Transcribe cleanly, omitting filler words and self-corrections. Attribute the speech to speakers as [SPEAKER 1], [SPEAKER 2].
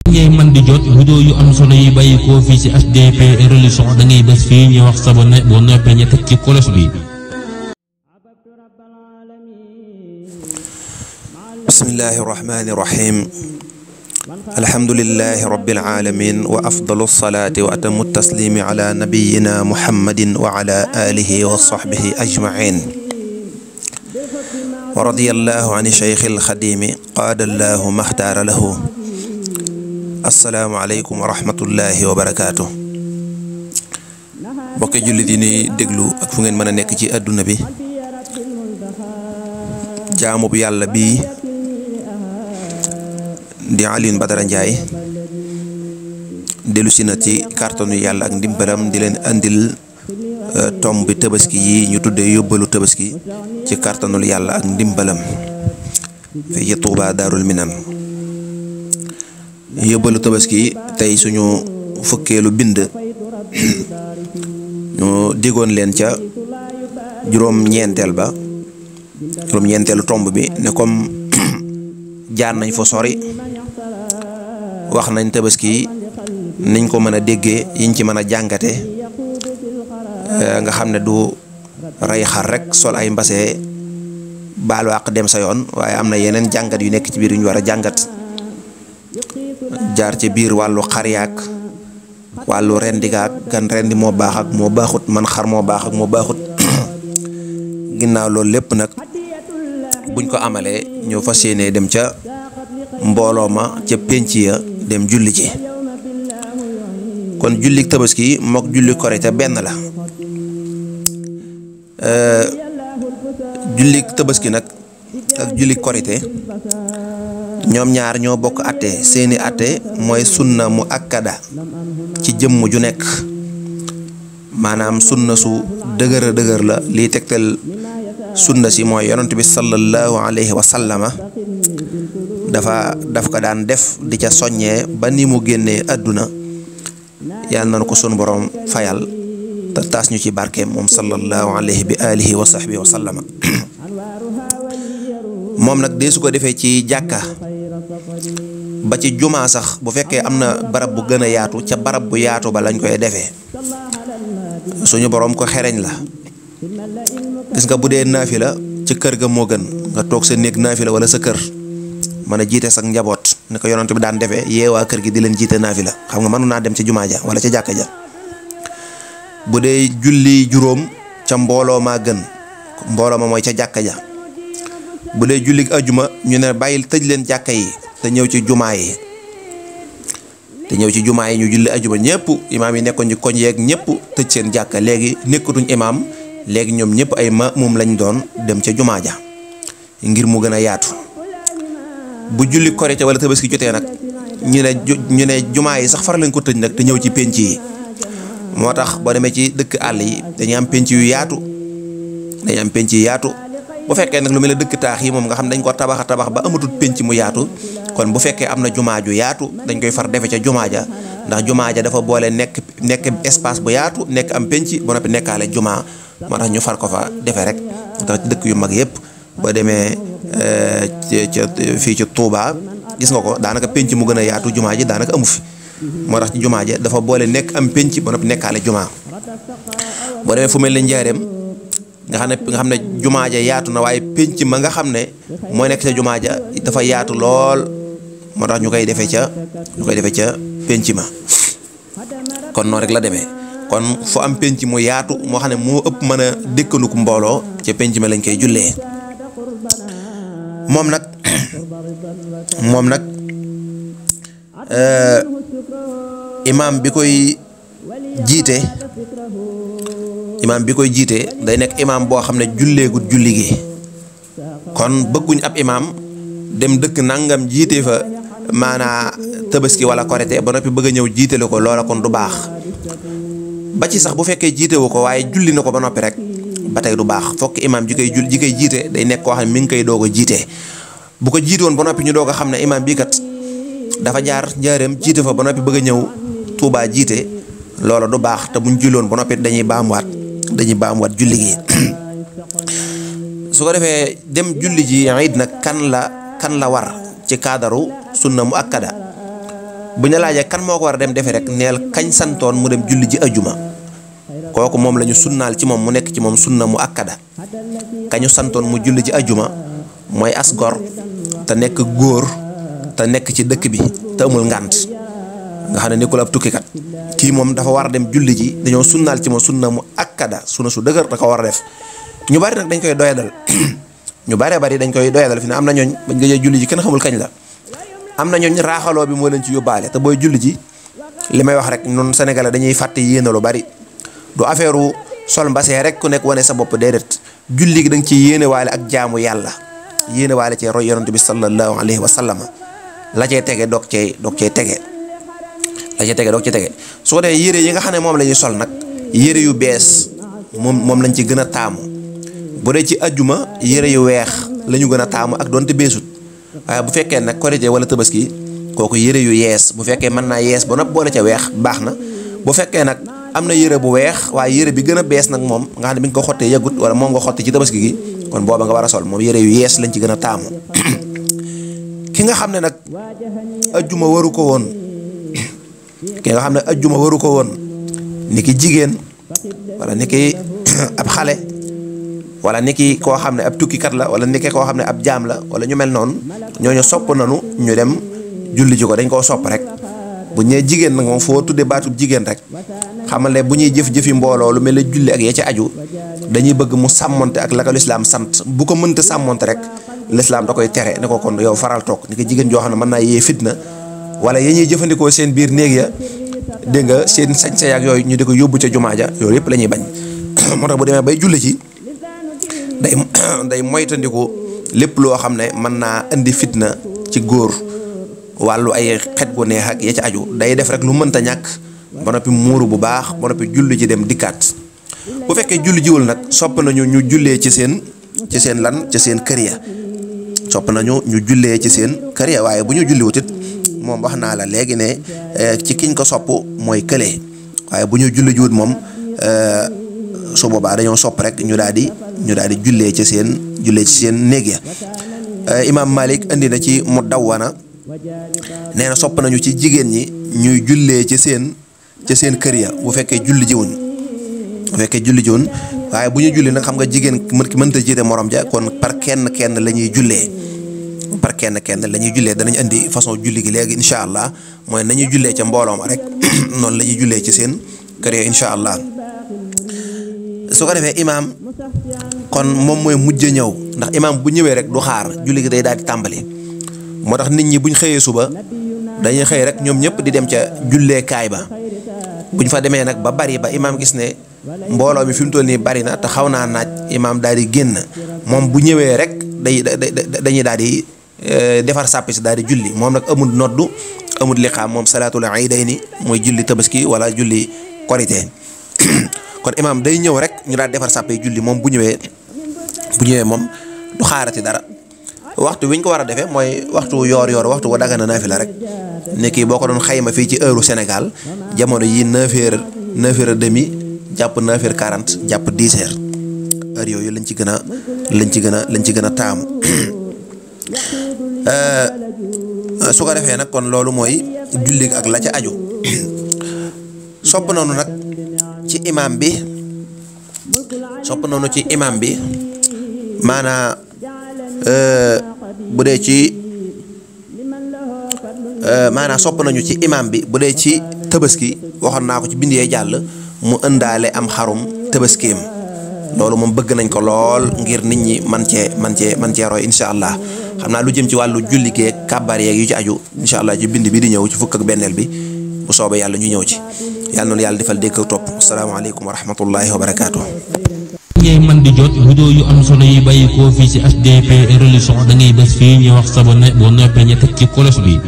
[SPEAKER 1] ngay man di jot vidéo yu am solo yi bàyyi ko fii ci HDP Religion da ngay bés fii ñu wax sabone boo noppee ñu teg ci cloche bi.
[SPEAKER 2] bismillahi rahmani rahim alhamdulillahi rabbil alamin wa afdalu salaati wa atamu taslimi ala nabiyina muhammadin wa ala alihi wa sahbihi ajmain wa radiyallahu an shaykhil xadimi qaadallahu maxtaara lahu. assalaamu aleykum wa rahmatullahi wa barakaatu. mbokki jullit yi ñuy déglu ak fu ngeen mën a nekk ci àdduna bi, jaamu bu yàlla bii di Alioune Badara Ndiaye dellu si na ci kàttanu yàlla ak ndimbalam di leen andil tomb bi tabaski yi ñu tuddee yóbbalu tabaski ci kàttanul yàlla ak ndimbalam fii ci Tuubaa Daarul Minan. yóbbalu tabaski tey suñu fukkeelu bind ñu diggoon leen ca juróom-ñeenteelu tomb bi ne comme jaar nañ fa sori, wax nañ tabaski niñ ko mën a déggee, yiñ ci mën a jàngate, nga xam ne du rey xar rek sol ay mbase baal wàq dem sa yoon, waaye am na yeneen jàngat yu nekk ci biir yu ñu war a jàngat. jaar ci biir wàllu xar yaak wàllu rendigaak gan rendi moo baax ak moo baaxut, man xar moo baax ak moo baaxut. ginnaaw loolu lépp nag buñ ko amalee ñoo fas yéenee dem ca mbooloo ma ca pénc ya dem julli ci. kon julli tabaski mook julli korite benn la. julli tabaski nag ak julli korite ñoom ñaar ñoo bokk atte. seeni atte mooy sunna mu akkada ci jëmm ju nekk, maanaam sunna su dëgër la. liy tegtal sunna si mooy yonent bi sallallahu alayhi wa sallama daf ko daan def di ca soññee ba ni mu génnee àdduna. yàlla na ko sunu borom fayal te taas ñu ci barkeem moom sallallahu alayhi bi alihi wa sahbihi wa sallama. moom nag dee su ko defee ci jàkka ba ci jumaa sax, bu fekkee am na barab bu gën a yaatu, ca barab bu yaatu ba lañ koy defee. suñu borom ko xereñ la. gis nga bu dee naafila ci kër ga moo gën nga toog sa néeg naafila wala sa kër mën a jiite sax njaboot ni ko yonent bi daan defee, yeewaa kër gi di leen jiite naafila. xam nga mënu naa dem ci jumaa ja wala ca jàkka ja. bu dee julli juróom ca mbooloo maa gën, mbooloo ma mooy ca jàkka ja. bu dee julli ajuma ñu ne bàyyil tëj leen jàkka yi te ñëw ci jumaa yi. ñu julli ajuma ñëpp imaam yi nekkoon ci koñ yeeg ñëpp tëj seen jàkka. léegi nekkatuñ imaam, léegi ñoom ñëpp ay maamum lañ doon dem ca jumaa ja ngir mu gën a yaatu. bu julli korite wala tabaski jotee nag ñu ne jumaa yi sax far lañ ko tëj nag te ñëw ci penc yi. moo tax boo demee ci dëkk àll yi dañuy am penc yu yaatu. bu fekkee nag lu mel ne dëkk taax yi moom nga xam dañ ko tabax ba amatul penc mu yaatu, kon bu fekkee am na jumaa ju yaatu dañ koy far defe ca jumaa ja, ndax jumaa ja dafa boole nekk espace bu yaatu, nekk am penc ba noppi nekkaale jumaa. moo tax ñu far ko fa defee rek. ndax ci dëkk yu mag yëpp boo demee fii ci Touba gis nga ko, daanaka penc mu gën a yaatu jumaa ji daanaka amu fi. moo tax ci jumaa ja dafa boole nekk am penc ba noppi nekkaale jumaa. boo demee fu mel ne Njaareem nga xam ne jumaa ja yaatu na, waaye penc ma nga xam ne mooy nekk ca jumaa ja dafa yaatu lool. moo tax ñu koy defee ca penc ma. kon noonu rek la demee. kon fu am penc mu yaatu moo xam ne moo ëpp mën a dëkkandu ko mbooloo, ca penc ma lañ koy jullee. moom nag imaam bi koy jiite day nekk imaam boo xam ne julleegut julli gi. kon bëgguñ ab imaam dem dëkk nangam jiite fa maanaa tabaski wala korite ba noppi bëgg a ñëw jiitale ko, loola kon du baax. ba ci sax bu fekkee jiitewu ko waaye julli na ko ba noppi rek ba tey du baax. fokk imaam ji koy jiite day nekk koo xam ne mi ngi koy doog a jiite. bu ko jiite woon ba noppi ñu doog a xam ne imaam bii kat dafa jaar Njaareem jiite fa ba noppi bëgg a ñëw Tuubaa jiite, loola du baax. te buñ julloon ba noppi dañuy baamuwaat julli gi. su ko defee dem julli ji iid nag kan la war ci kaadaru sunna mu akkada bu ñu laajee kan moo ko war a dem defe rek neel kañ santoon mu dem julli ji ajjuma kooku moom la ñu sunnaal ci moom mu nekk ci moom sunna mu akkada kañu santoon mu julli ji ajjuma mooy as gor te nekk góor te nekk ci dëkk bi te amul ngànt nga xam ne nekkul ab tukkikat kii moom dafa war a dem julli ji dañoo sunnaal ci moom sunna mu akkada sunna su dëgër da ko war a def ñu bari nag dañ koy doyadal ñu bari dañ koy doyadal fi ne am na ñooñ bañ gëjee julli ji kenn xamul kañ la am na ñooñ raaxaloo bi moo leen ci yóbbaale te booy julli ji li may wax rek ñun sénégalais dañuy fàtte yéene lu bari du affaire sol mbasee rek ku nekk wane sa bopp déedéet julli gi da nga ciy yéene waale ak jaamu yàlla yéene waale ci roy yonent bi sallallahu alayhi wa sallam la cay tege doog cay tege soo dee yére yi nga xam ne moom la ñuy sol nag yére yu bees moom lañ ci gën a taamu bu dee ci ajjuma yére yu weex la ñu gën a taamu ak doonte beesut waaye bu fekkee nag korité wala tabaski kooku yére yu yees bu fekkee mën naa yees ba noppi boole ca weex baax na bu fekkee nag am na yére bu weex waaye yére bi gën a bees nag moom nga xam ne bi nga ko xottee yëgut wala moom nga xotti ci tabaski gi kon booba nga war a sol moom yére yu yees lañ ci gën a taamu ki nga xam ne nag ajjuma waru ko woon ni ki jigéen wala ni ki ab xale wala ni ki koo xam ne ab tukkikat la wala ni ki koo xam ne ab jaam la wala ñu mel noonu ñooñu sopp nanu ñu dem julli ji ko dañ koo sopp rek bu ñee jigéen nag moom foo tuddee baatub jigéen rek xamal ne bu ñuy jëf-jëfi mbooloo lu mel ne julli ak ya ci aju dañuy bëgg mu sàmmonte ak la ko lislaam sant bu ko mënta sàmmonte rek lislaam da koy tere ne ko kon yow faral toog ni ko jigéen joo xam ne mën naa yee fitna wala ya ñuy jëfandikoo seen biir néeg ya dégg nga seen sañ-sañ ak yooyu ñu di ko yóbbu ca jumaa ja yooyu yëpp la ñuy bañ moo tax bu demee bay julli ci day moytandiku lépp loo xam ne mën naa indi fitna ci góor wàllu ay xet gu neex ak ya ci aju day def rek lu mënta ñàkk ba noppi muuru bu baax ba noppi julli ji dem dikkaat bu fekkee julli jiwul nag sopp nañu ñu jullee ci seen kër ya sopp nañu ñu jullee ci seen kër ya waaye bu ñu julliwut it moom wax naa la léegi ne ci kiñ ko sopp mooy kële waaye bu ñu julli jiwut moom su boobaa dañoo sopp rek ñu daal di jullee ci seen néeg ya Imaam Malik indi na ci Mudawwana nee na sopp nañu ci jigéen ñi ñuy jullee ci seen kër ya bu fekkee julli jiwuñ waaye bu ñu julli nag xam nga jigéen mënta jiite morom ja kon par kenn la ñuy jullee danañ indi façon julli gi léegi incha allah mooy nañuy jullee ca mbooloo ma rek noonu la ñuy jullee ci seen kër ya incha allah su ko defee imaam kon moom mooy mujj ñëw ndax imaam bu ñëwee rek du xaar julli gi day daal di tàmbali moo tax nit ñi buñ xëyee suba dañuy xëy rek ñoom ñëpp di dem ca julleekaay ba buñ fa demee nag ba bari ba imaam gis ne mbooloo mi fi mu toll nii bari na te xaw naa naaj imaam daal di génn moom bu ñëwee rek dañuy daal di defar sàppi si daal di julli moom nag amul noddu amul liqaam moom salaatul iidayni mooy julli tabaski wala julli korité kon imaam day ñëw rek ñu daal defar sàppe julli moom bu ñëwee moom du xaarati dara waxtu wi ñu ko war a defee mooy waxtu yoor waxtu wa dagana naafila rek ne kii boo ko doon xayma fii ci heure Sénégal jamono yi 9h30 jàpp 9h40 jàpp 10h heure yooyu lañ ci gën a taamu su ko defee nag kon loolu mooy julli ak la ca aju sopp nañu nag ci imaam bi maanaa bu dee ci maanaa sopp nañu ci imaam bi bu dee ci tabaski waxoon naa ko ci bind yee jàll mu ëndaale am xarum tabaskeem loolu moom bëgg nañ ko lool ngir nit ñi man cee roy incha allah xam naa lu jëm ci wàllu julli geeg kàbbar yeeg yu ci aju incha allah ci bind bi di ñëw ci fukk ak benneel bi bu soobee yàlla ñu ñëw ci yàlla noonu yàlla defal dégg topp asalaamaaleykum wa rahmatullahi wa barakaatu.
[SPEAKER 1] ngay man di jot vidéo yu am solo yi bàyyi koo fii ci HDP Religion da ngay bés fii ñu wax sabonné boo noppee ñu teg ci cloche bi